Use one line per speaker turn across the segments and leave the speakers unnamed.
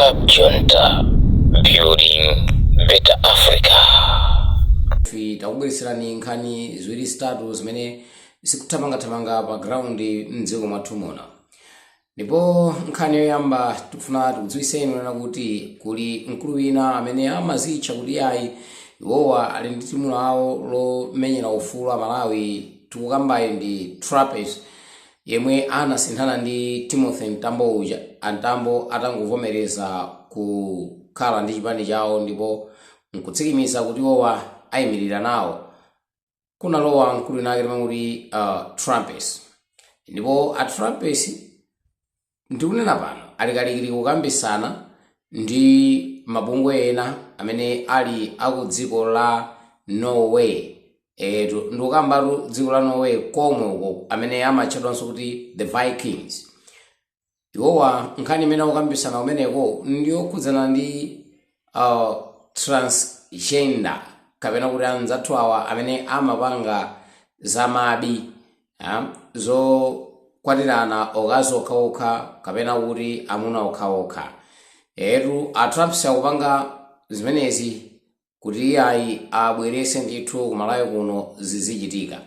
Club Junta, building better Africa.
Ife takubweretserani nkhani ziwiri, zitatu zimene zikuthamangathamanga pa ground mdziko mwathu muno. Ndipo nkhani yoyamba tikufuna tikudziwitseni kunena kuti kuli mkulu wina amene amazitcha kuti ayi, iwowa ali ndi timu lawo lomenyera ufulu a Malawi. Tikukambayi ndi Trapence, yemwe anasinthana ndi Timothy Mtambo uja, Antambo atangovomereza kukhala ndi chipani chawo ndipo nkutsikimiza kuti iwowa ayimirira nawo. Kunalowa mkulu winake timamuti Trapence. Ndipo a Trapence, ndikunena pano, alikalikili kukambisana ndi mabungwe ena amene ali aku dziko la Norway. Etu, ndikukambatu dziko la Norway komwe uko, amene amatchedwanso kuti the Vikings. Iwowa nkhani imene akukambisana kumeneko ndiyokhudzana ndi transgender, kapena kuti anzathu awa amene amapanga zamabi, zokwatirana okazi okhaokha kapena kuti amuna okhaokha. Etu, a Trapence akupanga zimenezi kuti iyayi, abwerese ndithu kumalawi kuno zizichitika.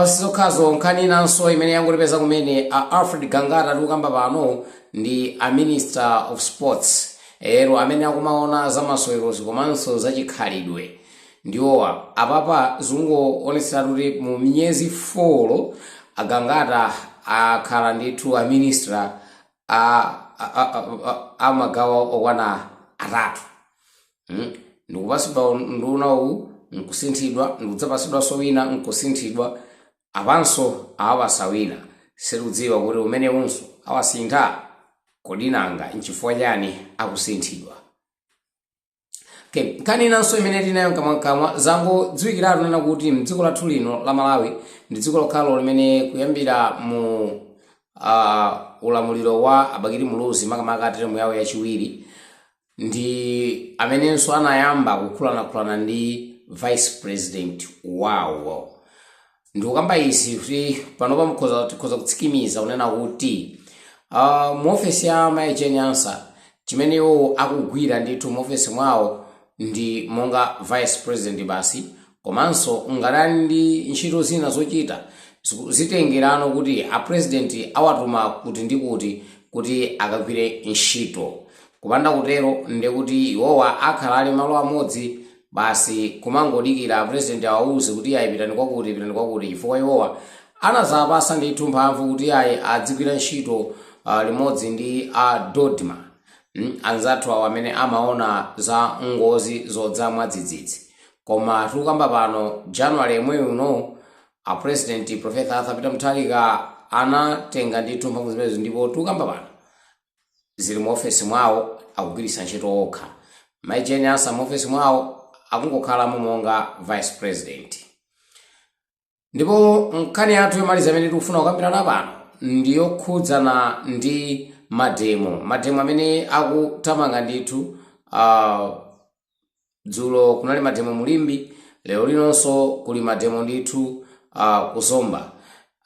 Sizokhazo, nkhani inanso imene yangotipeza kumene, a Alfred Gangata, tikukamba pano ndi a Minister of Sports ero, amene akumaona za masewerozi komanso zachikhalidwe. Ndiwowa apapa zungoonetseratu kuti mu miyezi 4 Agangata akhala ndithu a minister a magawo okwana atatu. Ndikupasidwa nduna uwu, nkusinthidwa, ndikudzapasidwanso wina, nkusinthidwa, apanso awapasa wina. Sitikudziwa kuti umenewunso awasintha. Kodi nanga nchifukwa chani akusinthidwa? Okay. Nkhani inanso imene tinayo mkamwamkamwa, zangodziwikiratu nena kuti mdziko lathu lino la Malawi ndi dziko lokhalo limene kuyambira mu ulamuliro wa Abakili Muluzi, makamaka teremu yawo yachiwiri, ndi amenenso anayamba kukhulanakhulana ndi vice president wawo. Ndikukamba izi kuti panopa tikhoza kutsikimiza kunena kuti mu ofesi ya Mayi Jane Ansah, chimene iwo akugwira ndithu mu ofesi mwawo ndi monga vice president basi. Komanso ngati ali ndi ntchito zina zochita, zitengerano kuti a president awatuma kuti ndi kuti kuti akagwire ntchito. Kupanda kutero, ndekuti iwowa akhala ali malo amodzi basi, kumangodikira president awauze kuti ayi, pitani kwakuti, pitani kwakuti, chifukwa iwowa anazapasa ndithu mphamvu kuti ayi, adzigwira ntchito limodzi ndi a DoDMA, anzathu awo amene amaona za ngozi zodza mwadzidzidzi. Koma tikukamba pano, January yemwe uno, a President Professor Arthur Peter Mutharika anatenga ndithu mphamvu zimenezo, ndipo tikukamba pano zili mu ofesi mwawo, akugwiritsa ntchito okha. Mayi Jane Ansah mu ofesi mwawo akungokhalamo monga vice president. Ndipo nkhani yathu yomaliza imene tikufuna kukambirana pano ndiyokhudzana ndi mademo, mademo amene akuthamanga ndithu. Dzulo kunali mademo mu Limbe, lero linonso kuli mademo ndithu kuzomba.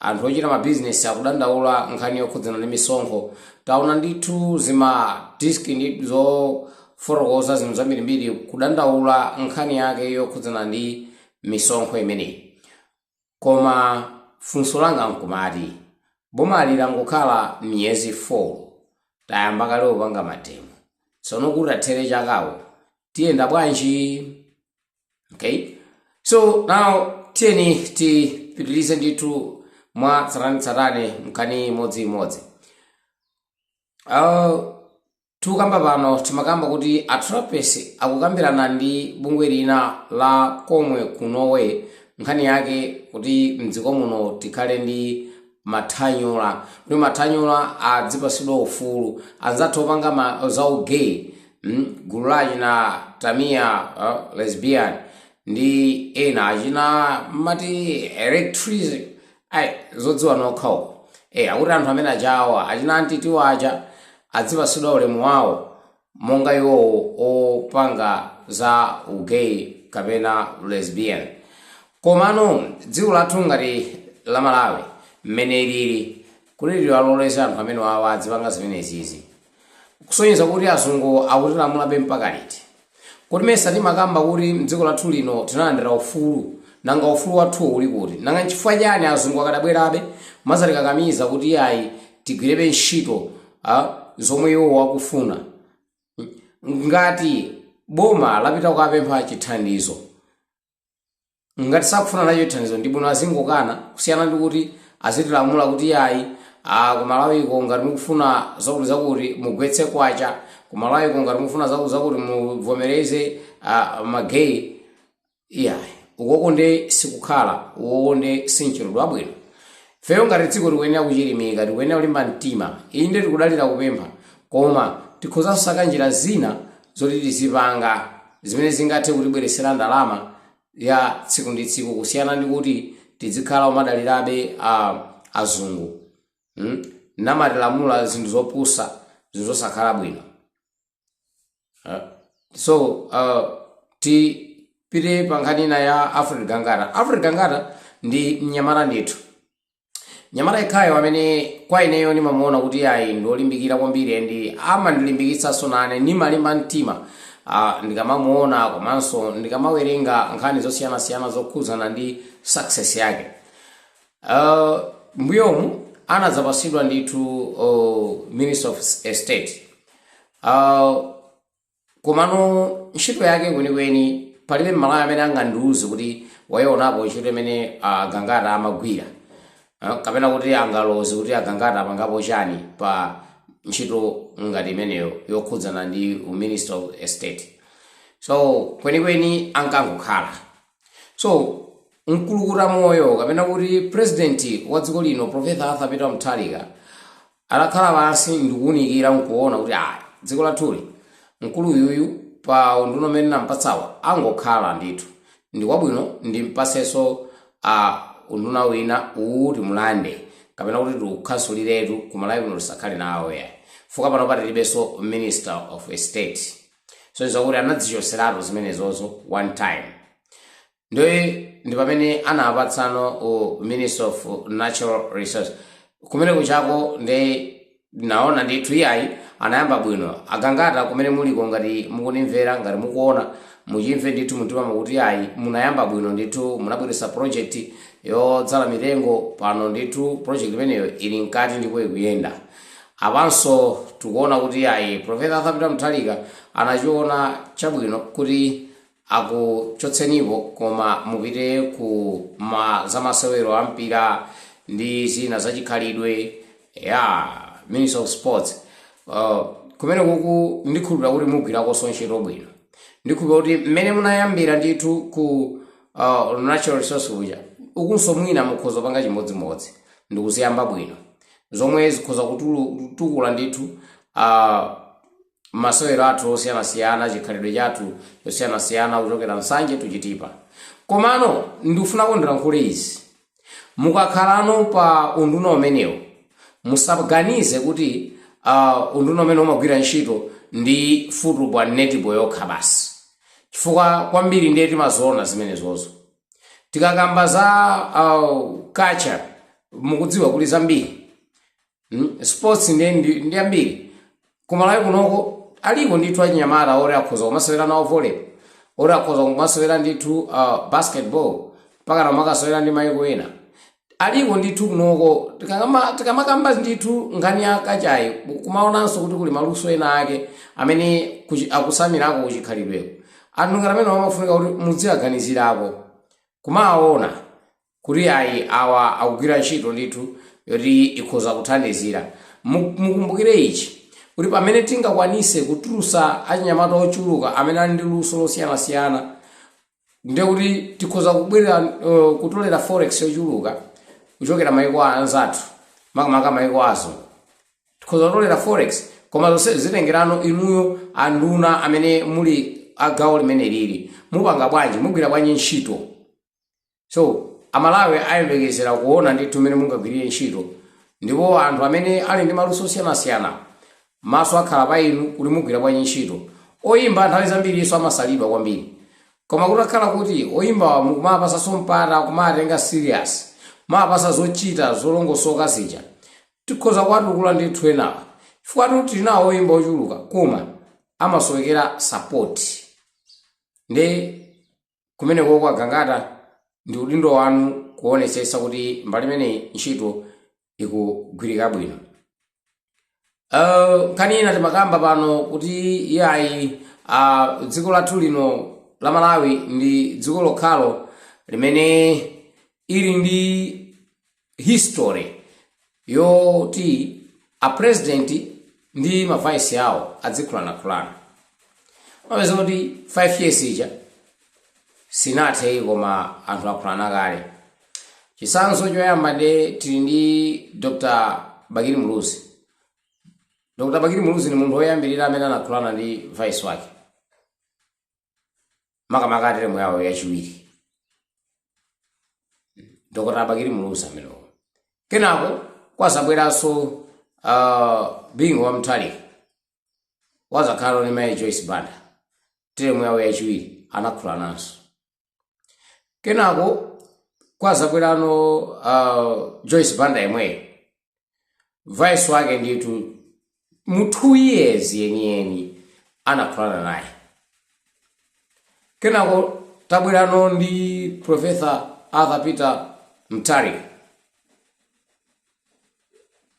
Anthu ochita mabizinesi akudandaula nkhani yokhudzana ndi misonkho. Taona ndithu zima disc ndi zofotokoza zinthu zambirimbiri kudandaula nkhani yake yokhudzana ndi misonkho imeneyi. Koma funso langa nkumati, bomali langokhala miyezi 4, tayamba kale kupanga mademo. Tsono kuti athere chakawo tiyenda bwanji? Okay, so now tiyeni tipitilize ndithu mwa tsatanetsatane nkhani imodziimodzi. Tikukamba pano, timakamba kuti a Trapence akukambirana ndi bungwe lina la komwe ku Norway, nkhani yake kuti mdziko muno tikhale ndi mathanyula, kuti mathanyula adzipasidwa ufulu, anzathu opanga za ugay, gulu la achina Tamia, lesbian, ndi ena achina mati electrism, ayi, zodziwa nokhawo. Akuti anthu amene ajawa, achina antitiwo aja, adzipasidwa ulemu wawo monga iwowo opanga za ugay kapena lesbian. Komano dziko lathu ngati la Malawi mmene lili, kuti liwaloleze anthu amene wawa adzipanga zimenezizi, Kusonyeza kuti azungu akutilamulabe mpaka liti? Kuti mesa timakamba kuti mdziko lathu lino tinalandira ufulu? Nanga ufulu wathu uli kuti? Nanga nchifukwa chani azungu akadabwerabe mazatikakamiza kuti ayi, tigwirebe ntchito zomwe iwo wakufuna? Ngati boma lapita kukapempha chithandizo, ngati sakufuna nacho chithandizo, ndi bwino azingokana, kusiyana ndi kuti azitilamula kuti ayi, kumalawiko ngati mukufuna zakuti zakuti mugwetse kwacha, kumalawiko ngati mukufuna zakuti zakuti muvomereze ma gay. Iyayi, ukoko nde sikukhala, ukoko nde sinchitidwe abwino. Ifeyo ngati dziko tikuyenera kuchilimika, tikuyenera kulimba mtima. Inde, tikudalira kupempha, koma tikhozanso kusaka njira zina zoti tizipanga zimene zingathe kutibweresera ndalama ya tsiku ndi tsiku, kusiyana ndi kuti tizikhala umadalirabe azungu, Namatilamula zinthu zopusa, zinthu zosakhala bwino. So tipite pa nkhani ina ya Alfred Gangata. Alfred Gangata ndi mnyamata ndithu, mnyamata yekhayo amene kwa ineyo ndimamuona kuti ayi, ndiolimbikira kwambiri, ndi amandilimbikitsanso nane, nimalimba mtima ndikamamuona komanso ndikamawerenga nkhani zosiyanasiyana zokhudzana ndi success yake. Mbuyomu anadzapasidwa ndithu Minister of State, komano ntchito yake kwenikweni palibe Mmalawi amene angandiuze kuti waionapo ntchito imene Gangata amagwira, kapena kuti angaloze kuti Agangata apangapo chani pa ntchito ngati imeneyo yokhudzana ndi Minister of State. So kwenikweni ankangokhala. So mkulukuta moyo, kapena kuti president wa dziko lino, Professor Arthur Peter Mutharika, adakhala pansi ndikuwunikira nkuona kuti ayi, dziko lathuli, mkulu uyuyu pa unduna umene nampatsawa angokhala ndithu, ndi kwabwino ndimpasenso unduna wina uwu, timulande kapena kuti tiukhansuliretu, kumalawi kuno tisakhale nawo ya fuka. Pano patilibenso Minister of State, so zakuti anadzichoseratu zimenezozo one time. Ndiye ndi pamene anapatsano Minister of Natural Resource kumene kuchako. Ndi naona ndithu iyayi, anayamba bwino Agangata. Kumene muliko, ngati mukunimvera, ngati mukuona, muchimve ndithu mumtima mukuti ayi, munayamba bwino ndithu, munabweretsa project yodzala mitengo. Pano ndithu project imeneyo ili mkati ndipo ikuyenda. Apanso tikuona kuti ayi, Professor Arthur Peter Mutharika anachiona chabwino kuti akuchotsenipo, koma mupite ku ma zamasewero a mpira ndi zina zachikhalidwe ya Minister of Sports. Kumene kuku ndikhulupira kuti mugwirakonso ntchito bwino. Ndikhulupira kuti mmene munayambira ndithu ku natural resource kuja, ukunso mwina mukhoza kupanga chimodzimodzi ndikuziyamba bwino, zomwe zikhoza kutukula ndithu masewero athu osiyanasiyana, chikhalidwe chathu chosiyanasiyana, kuchokera Nsanje tuchitipa. Komano ndikufuna ndilankhule izi: mukakhalano pa unduna umenewo, musaganize kuti unduna umene umagwira ntchito ndi football, netball yokha basi, chifukwa kwambiri ndiye timaziona zimenezozo. Tikakamba za culture, mukudziwa kuli zambiri. Sports ndi ambiri. Kumalawi kunoko aliko ndithu achinyamata oti akhoza kumasewera nawo volleyball, oti akhoza kumasewera ndithu basketball, mpaka namakasewera ndi mayiko ena. Aliko ndithu kunoko. Tikamakamba ndithu nkhani ya culture yi, kumaonanso kuti kuli maluso ena ake amene akusamirako kuchikhalidweko. Anthu ngati amene amafunika kuti mudziwaganizirako, kumaona kuti ayi, awa akugwira ntchito ndithu yoti ikhoza kuthandizira. Mukumbukire ichi, kuti pamene tingakwanise kutulusa achinyamata ochuluka amene ali ndi luso losiyanasiyana, ndiye kuti tikhoza kubwerera kutolera forex yochuluka kuchokera maiko a anzathu, makamaka maiko azungu. Tikhoza kutolera forex, koma zonse zitengerano inuyo anduna amene muli agawo limene lili, mupanga bwanji? Mugwira bwanji ntchito? So Amalawi ayembekezera kuona ndithu mmene mungagwirire ntchito, ndipo anthu amene ali ndi maluso osiyanasiyana, maso akhala pa inu kuti mugwira bwanji ntchito. Oyimba nthawi zambiri amasalidwa kwambiri, koma kutakhala kuti oyimba mukumapasanso mpata, kumatenga serious, kumapasa zochita zolongosoka zija, tikhoza kuwatukula ndithu enawa. Chifukwa tili nawo oyimba ochuluka, koma amasowekera support. Ndi kumeneko kwa Gangata, ndi udindo wanu kuonetsetsa kuti mbali imeneyi ntchito ikugwirika bwino. Nkhani ina timakamba pano kuti iyayi, dziko lathu lino la Malawi ndi dziko lokhalo limene ili ndi history yoti a president ndi ma vice awo adzikhulanakhulana. Mapeza kuti 5 years ija sinathe, koma anthu akhulana kale. Chitsanzo choyamba ndi tili ndi Dr Bakili Muluzi. Dr Bakili Muluzi ni munthu woyambirira amene anakhulana ndi vice wake, makamaka a term yawo yachiwiri, Dr Bakili Muluzi amenewo. Kenako kwazabweranso Bingu wa Mutharika, wazakhala ndi Mayi Joyce Banda, term yawo yachiwiri anakhulananso. Kenako kwazabwerano Joyce Banda yemweyo, vice wake ndithu mu 2 years yeniyeni anakhulana naye. Kenako tabwerano ndi Professor Arthur Peter Mutharika,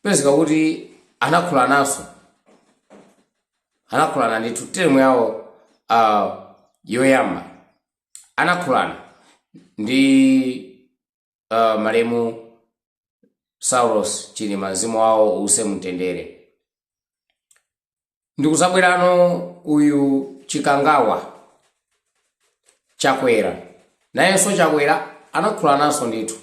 pezeka kuti anakhulananso, anakhulana ndithu term yawo yoyamba, anakhulana ndi malemu Saulos Chilima, mzimu wawo uuse mtendere. Ndikuzabwerano uyu Chikangawa Chakwera, nayenso Chakwera anakhulananso ndithu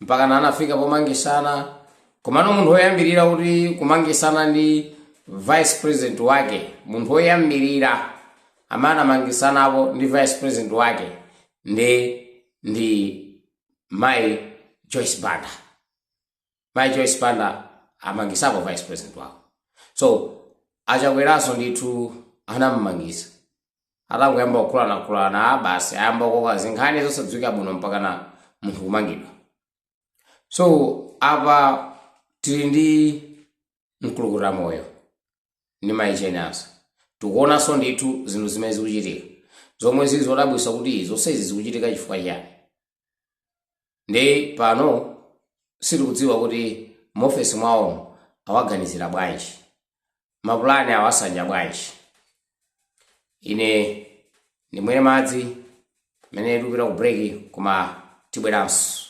mpaka anafika pomangisana. Komano munthu woyambirira kuti kumangisana ndi vice president wake, munthu woyambirira amene anamangisanapo ndi vice president wake ndi Mayi Joyce Banda. Mayi Joyce Banda amangisapo vice president wawo. So Achakweranso ndithu anammangisa atangoyamba kukhulanakhulana, basi ayamba kukoka zinkhani zosadziwika bwino mpaka na munthu kumangidwa. So apa tili ndi Mkulukuta Moyo ndi Mayi Jane Ansah. Tikuonanso ndithu zinthu zimene zikuchitika zomwe zili zodabwitsa kuti zonsezi zikuchitika chifukwa chani. Ndi pano sitikudziwa kuti muofesi mwawo awaganizira bwanji, mapulani awasanja bwanji. Ine ndimwere madzi pamene tikupita ku break, koma tibweranso.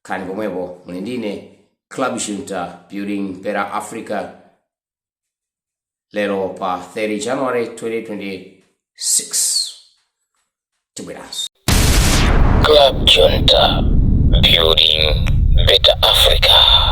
Khalani pomwepo, muli ndine Club Junta, Building Better Africa, lero pa 30 January 2026. Tibweranso.
Club Junta, building better Africa.